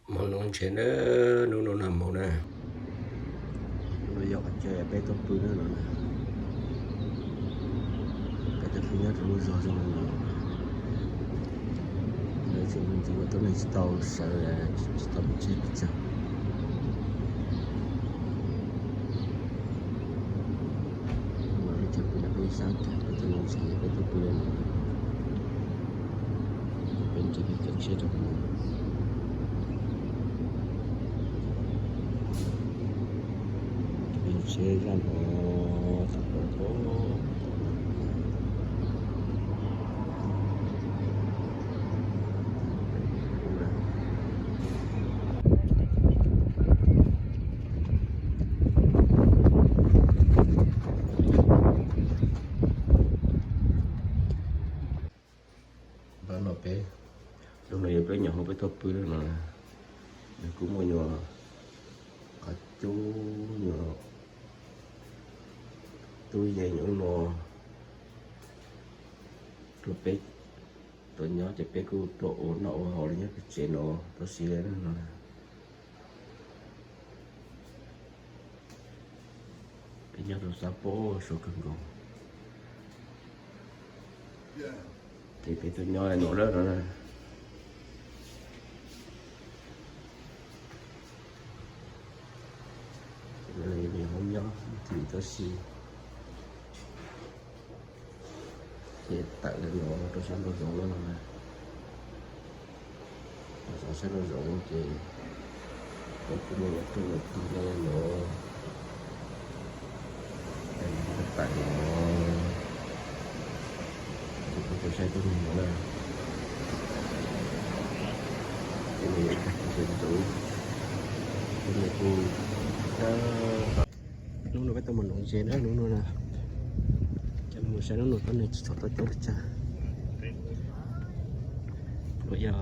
Hmo no ntshe na, hnub no nag hmo na. Hnub no yog qhov chaw peb tuaj pw na no na. Peb tuaj pw nyob rau lub zos zoo li no. Lawv tseem mus ntxiv ua tuab neeg tsis tau sawv, tsis tau pov tseg pes tsawg. Hnub no lub chaw pw no peb xyab kiag, peb tuaj mus ntxiv peb tuaj pw li no. Peb nce peb caij tsheb rau hauv no. Peb tsheb zaj no thaum ub. Pab no peb, hnub no yog peb nyuam qhuav peb tuaj pw no, nws kuj muaj nyuam qhov cub nyuam tub yees nyuam no rau peb tuaj nyob ces peb kuj tuaj ua noj ua haus li nyob peb tsev no tau si li no. Peb nyob rau sab pob suav kawg nkaus. Ces peb tuaj nyob no lawm no. Ces no yog hoob nyob tim tau si. Ces tawm li no rau sab nraum zoov no na. Rau sab nraum zoov ces kuj muaj coob leej tug nyob li no. Tawm no, ces kuj tau saib tib neeg no na. Ces nws yog ib tug ntxhais ntxawm, ces nws kuj, hnub no peb tuaj mus nuv ntses na, hnub no na, ces mus saib hnub no tuab neeg tsis tshua tuaj coob pes tsawg. Nws yog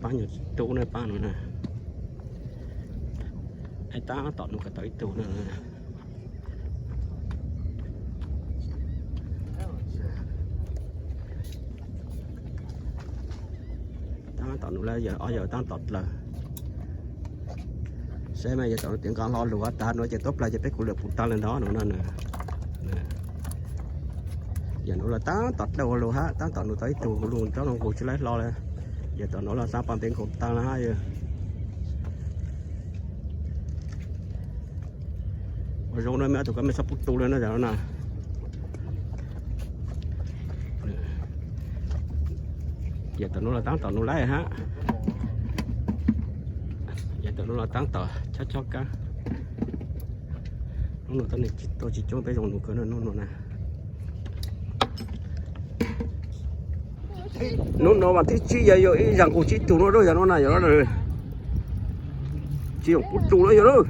pab nyuam tub na, pab no na, tab tom nws kom tau ib tug na. Tab tom nws lawm, yog ob yawg tab tom dlaws. Saib mas yog thaum nws tiav nqaa hlo lug tas no ces tuab plawg ces peb kuj lawm puv taag le ntawd no na. Yog nws los tab tom dlaws ua lug hab, tab tom nws tau ib tug lug nrov nqug tsis laib hlo le. Yog thaum nws los tab tom ntev nkaus taag le hab yog. Ua zoo na, mej ob tug koj mej txhob pub tu le no yog no na. Yog thaum nws los tab tom nws laib hab. Yog thaum nws los tab tom chob chob kab. Hnub no tuab neeg tsis tuaj tsis coob peb zoo nus kawg na hnub no na. Hnub no vas thib tsib yog yog ib zag nqug tsib tug no yog no na yog. Tsis zoo pub tu lawm yog lawm.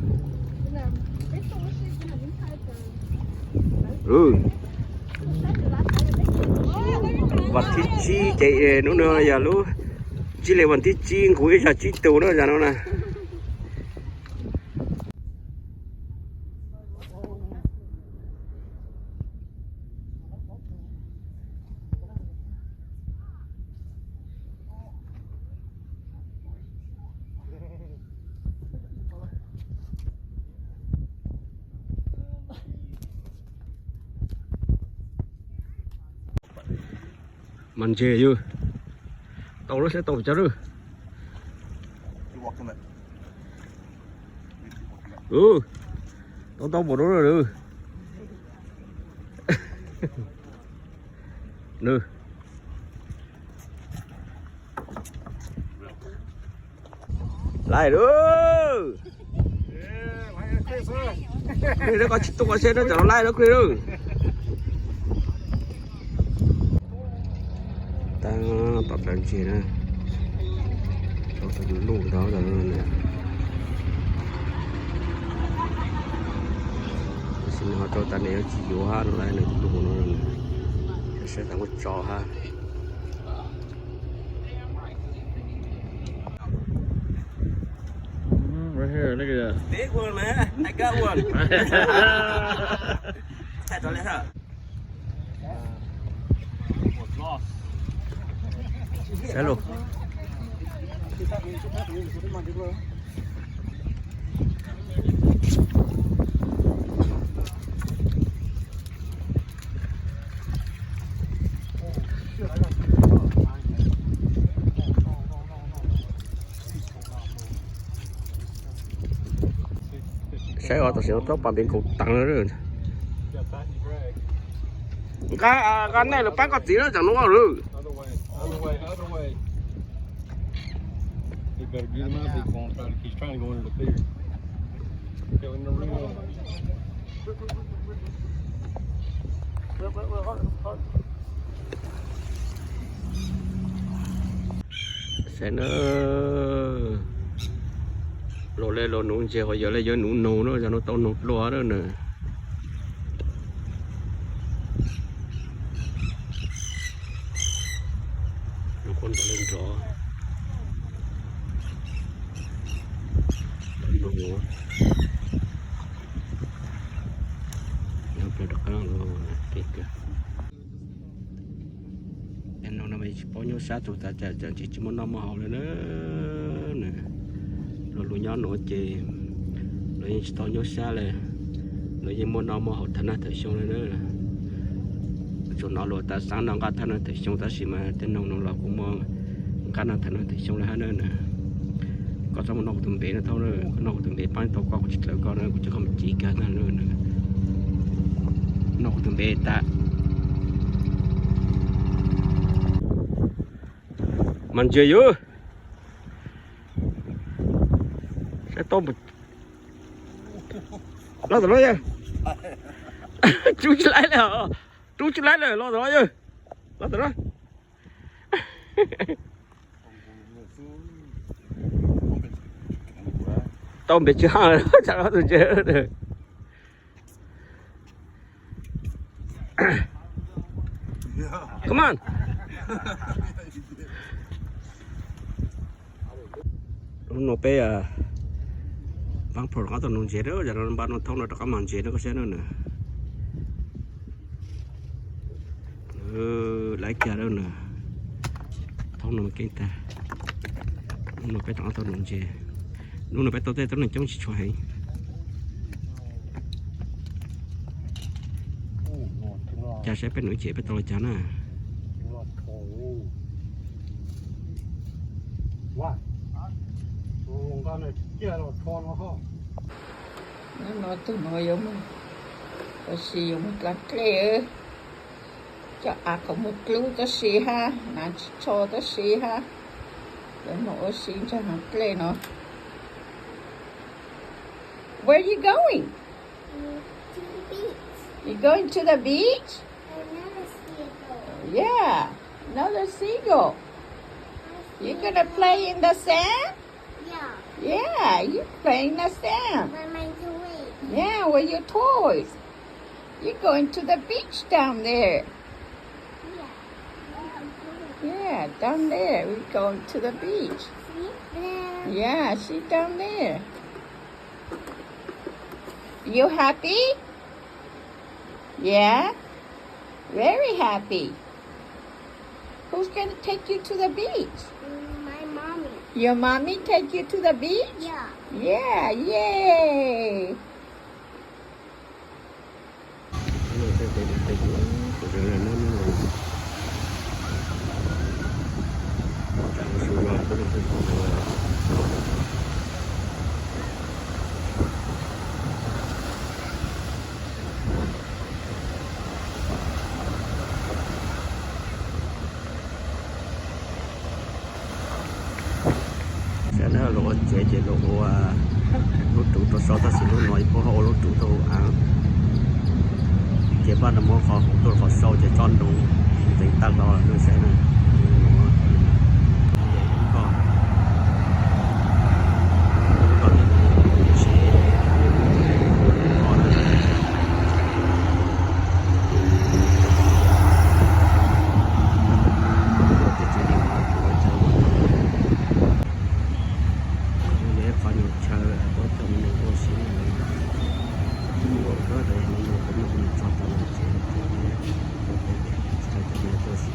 Vas thib tsib ces hnub no yog lub tsib hli vas thib tsib nqug ib zag tsib tug na yog no na. Mas ntses yog tau lub seb tau pes tsawg lawm. Tau tau npaum no lawm. Nws laij lawm. Koj tsis tuaj seb no cov no laij lawm koj lawm. Tab tom dlaws ntses na, tau tau luj ntawd. Tab sis nws ho rau tas nws yuav tsis yuav hab no lawm, nws luj no. Saib tas muab tso hab. Right here, look at that. Big one, man. I got one. Saib lug. Saib os, tam sim no tau pas ntev nkaus tas lawm. Nqa, nqa nej lawv pab koj txiv na, tsam no lawm. Saib na, los le los nuv ntses, ho yog le yuav nuv noog na, yog no tau noog dlua na. Tej no no tsis paub nyuaj sab txog tas cas, cas tsis, tsis muaj noj muaj haus li na. Luag lub nyob nuav ces luag yeej tsis tau nyuaj sab li, luag yeej muaj noj muaj haus thawm nag thawm xyoo li na. Tsuas hnov luag tas xaab no nqaj thawm nag thawm xyoo, tab sis mas tej noog no los kuj muaj nqaj nag thawm nag thawm xyoo li hab na. Koj txhob mus noj kuv tus npe no thaub na, koj noj kuv tus npe paab tau koj, kuv tsis dlawv koj na, kuv coj koj mus ci kag na. Noj kuv tus npe tas. Mas ntsia yog saib tau, los tom no yog, rub tsis laib lawm, rub tsis laib lawm, los tom no yog, los tom no. Tau npe tsis haj, tsam no tus ntses. Come on. Hnub no peb paab phaum rov qab tau nuv ntses, yog no npaj no thaub no rov qab mag ntses no koj saib na. Laiv kiag na, thaub no keeb tag. Hnub no peb rov qab tau nuv ntses, hnub no peb tau tej tub neeg coob tsis tshua heev. Cas saib peb nuv ntses peb tau li cas na. Hnub no tug nuav yuav mus, tab sis yuav mus dlaa dlej, coj av kom muaj dlub tab sis hab, hnav tsis tsho tab sis hab, yuav mus ua si ntawm haav dlej no. Where you going? You going to the beach? Yeah, another seagull. You gonna play in the sand? Yeah, you play in the sand. Yeah, with your toys. You going to the beach down there. Yeah, down there. We going to the beach. Yeah, see down there. You happy? Yeah? Very happy. Who's gonna take you to the beach? Mm, my mommy. Your mommy take you to the beach? Yeah. Yeah, yay. Saib na, luag ua ntses ces luag ua lub ruv rau saum, tab sis lub no ib puab ho ua lub ruv rau av. Ces paj no muab qhov huv tuaj qhov saud ces tsob ntoo ntev tag los lawm saib na. Qhov nyuag chaw puab coj me neeg ua si, ua kawg tas yog me nyuam puab muab kuv mus tso tau lawm ces ua peb chaw coj me nyuam tuaj ua si.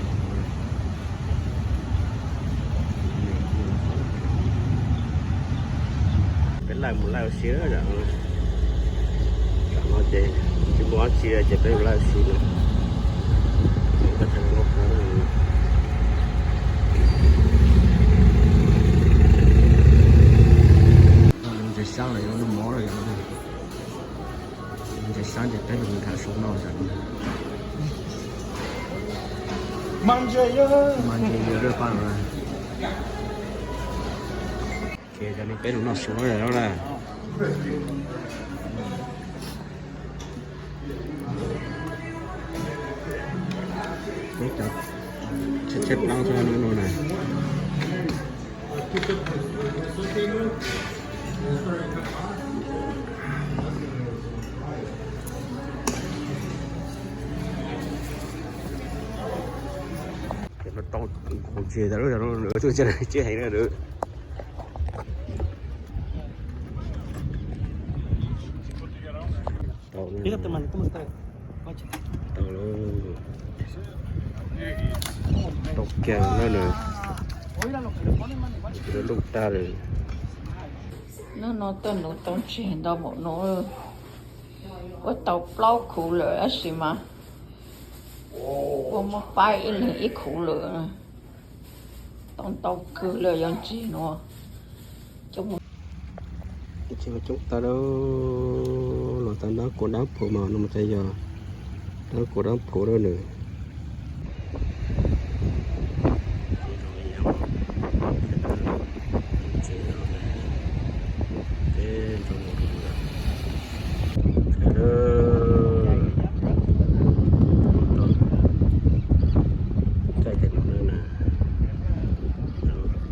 Laij mus laij ua si, tam no ces tsis muaj dab tsi ces peb mus laij ua si no. Ntses sab los yog lub mov los yog ntses sab ces peb mus tham su no. Mas ntses yog lub paj no. Ces cov no peb mus noj su no na. Peb cov tsheb plaub no na. Ces no tau nkaus ntses tas lub, tuaj tsiab heev na. Tau, tau, tau kiag na nws, lub tag lawm. Hnub no tuaj nuv tau ntses ntau npaum no, ua tau plaub khuv lawm tab sis mas ua muab faib ib leeg ib khuv lawm. Tau ntau kawg li yog ntses no. Coob tag, los tau dab kuav dab phuv mas no mas tas yog dab kuav dab phuv lawm nws.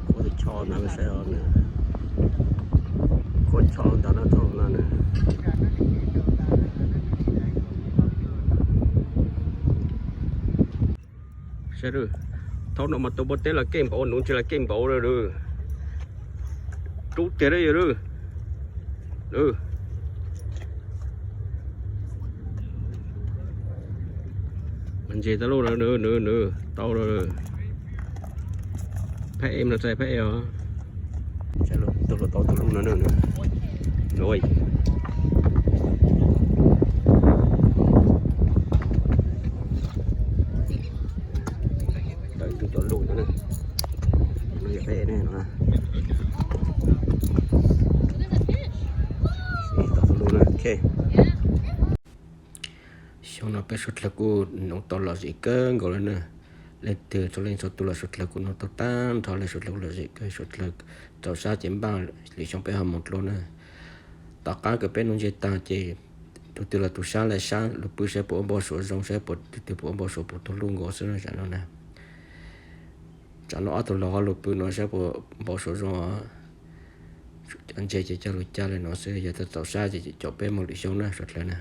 Kuav tus tsho ntawd saib os, kuav tsho ntawd no thaum no na. Saib, thaum no mas tus npua teb los keej npaum, nuv ntses los keej npaum lawm. Rub tiag li yog lawm. Mas ntses tau lub no, nws, nws, nws tau lawm. Phab ej no txais phab ej os. Tus hluas tau tus lub no na. Tawm tus cov lus no na. No yog phab ej no. Tau tus lub na, ok. Xyoo no peb suav dlawg kuj nuv tau lom zem kawg nkaus lawm na. Leej twg txhua leej txhua tus los suav dlawg kuj nuv tau tag nrho lawm, suav dlawg kuj lom zem kawg, suav dlawg txaus sab ces npaj lwm xyoo peb ho mus dua na. Tom qab kws peb nuv ntses tag ces tus twg los tus sab lawm sab lug pw saib puas ua npau suav zoo, saib puas tus twg puas ua npau suav puas tuag luj nkaus xwb na tam no na. Tam no ob tug laug ho lug pw no saib puas npau suav zoo os. Cov ntses ces coj lug caj li no xwb, yog txaus sab ces caum peb mus lwm xyoo na suav dlawg na.